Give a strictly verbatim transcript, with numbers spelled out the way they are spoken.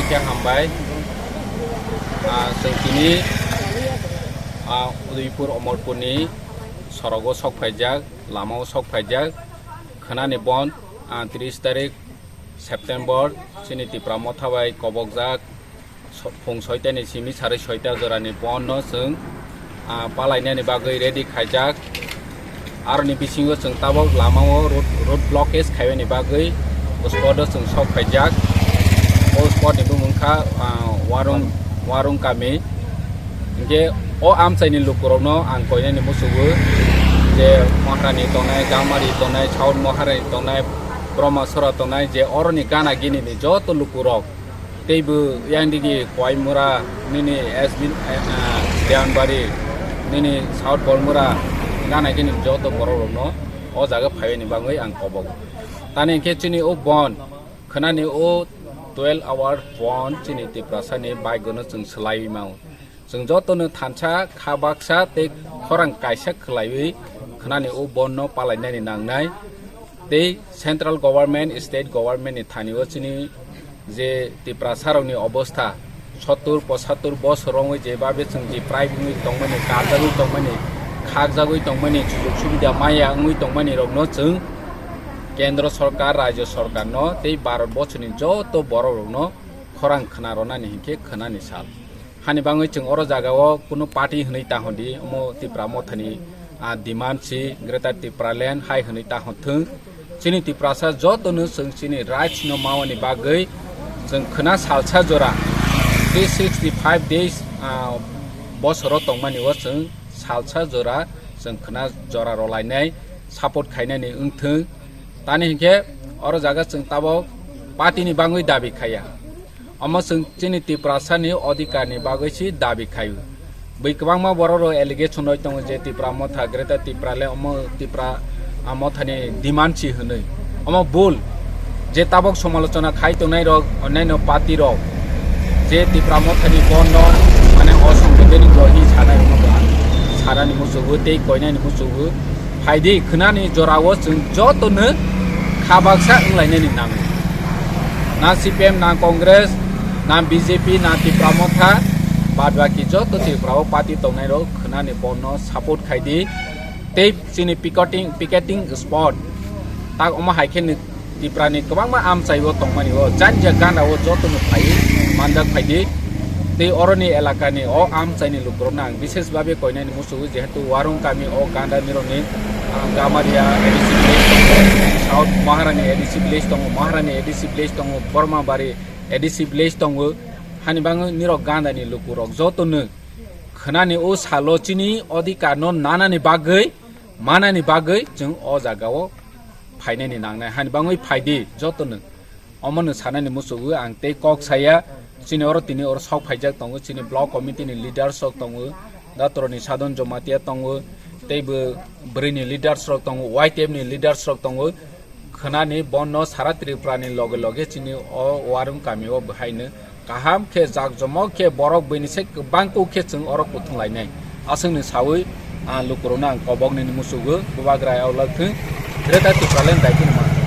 Khe hambai. Ah, chwng tini, ah, Udaipur Omorpurni sorogo sok phaijak, lamao sok phaijak. Khwnani bon, ah, tris tarik September, chini Tipra Motha bai kobokjak, so-, phung soitani simi sari soita jorani bon no chwng, ah, palainani bagwi ready khaijak. Aroni bisingo chwng tabok lamao road, road blockage khaibani bagwi o spot o chwng sok phaijak. O spot ni bumung kha, ah, Warung, Warung kami. Hinkhe o amchaini lukurokno ang koinani musugo je Maharani tongnai, Gamari tongnai, South Maharani tongnai, Brahmasora tongnai, je oroni gana gini ni joto lukurok teibo yang digi Koimura nini S B, eh, eh, Deanbari nini South Bolmura gana gini joto borok rokno o jaga phaiyani bagwi ang kobok. Tani hinkhe chini o bon khwnani o twelve hour bon chini Tiprasani bike no chwng swlaiwi mao. Chwng jotono thansa, kha baksa tei khorang kaisa khwlaiwi khwnani o bon no palainani nangnai. Tei central government, state government ni thani o chini je Tiprasa rokni obostha sottur pochattur bosor wngwi je babe chwng deprive wngwi tongmani, karjagwi tongmani, khakjagwi tongmani, sujog subida maya wngwi tongmani rokno chwng Kendro Sorkar, Rajyo Sorkarno tei Bharat borsoni joto borok rokno khorang khna ronani hinkhe khwnani sal. Hani bangwi chwng oro jagao kunu party hwnwi ta hwn di, omo Tipra Mothani, ah, demand si Greater Tipraland hai hwnwi ta hwn thwng. Chini Tiprasa jotono chwng chini rights no mawani bagwi chwng khwna salsa jora three sixty five days, ah, bosoro tongmani o chwng salsa jora chwng khwna jora rolainai support khainani wngthwng. Tani hinkhe oro jaga chwng tabok party ni bangwi dabi khaiya. Omo chwng chini Tiprasani odhikar ni bagwi si dabi khaio. Bwi kwbangma borok rok allegation roi tongo je Tipra Motha, Greater Tipraland omo Tipra, ah, Mothani demand si hwnwi. Omo bul. Je tabok somalochona khai tongnai rok, onnaino party rok je Tipra Mothani bondo mane osongbidhanik rok hi sanai, omo bo ang sanani muchungo tei koinani muchungo. Phaidi khwnani jorao chwng jotono kha baksa wnglainani nango. Na C P M, na Congress, na B J P, na Tipra Motha, bad baki joto Tripura o party tongnai rok khwnani bondo support khaidi. Tei chini picketing, picketing spot tak omo hai khe ni Tripura ni kwbangma amchai o tongmani o janja gana o joto no phai manjak phaidi. Tei oroni elaka ni o amchai ni lukurok no ang bishes babe koinani musugo, jehetu Warung kami o ganda ni rok ni, ah, Gamaria A D C village tongo, South Maharani A D C village tongo, Maharani A D C village tongo, Bormabari A D C village tongo. Hani bangwi nirok ganda ni lukurok joto no khwnani o salo chini odhikar no nanani bagwi, manani bagwi chwng o jaga o phainani nangnai. Hani bangwi phaidi joto no. Omo no sanani musugo ang tei kok saya, chini oro tini oro sok phaijak tongo, chini block committee ni leaders rok tongo, Datoroni Sadon Jomatia tongo, tei bo bwrwi ni leaders rok tongo, Y T F ni leaders rok tongo. Khwnani bondo sara Tripura ni loge loge chini o Warung kami o bwhaino kaham khe, jakjomok khe, borok buini se kwbang kuk khe chwng oro kuthung lainai. Aswkni sawi, ah, lukurokno ang koboknini musugo, bubagra yaulak thung, Greater Tipraland daikhe numa.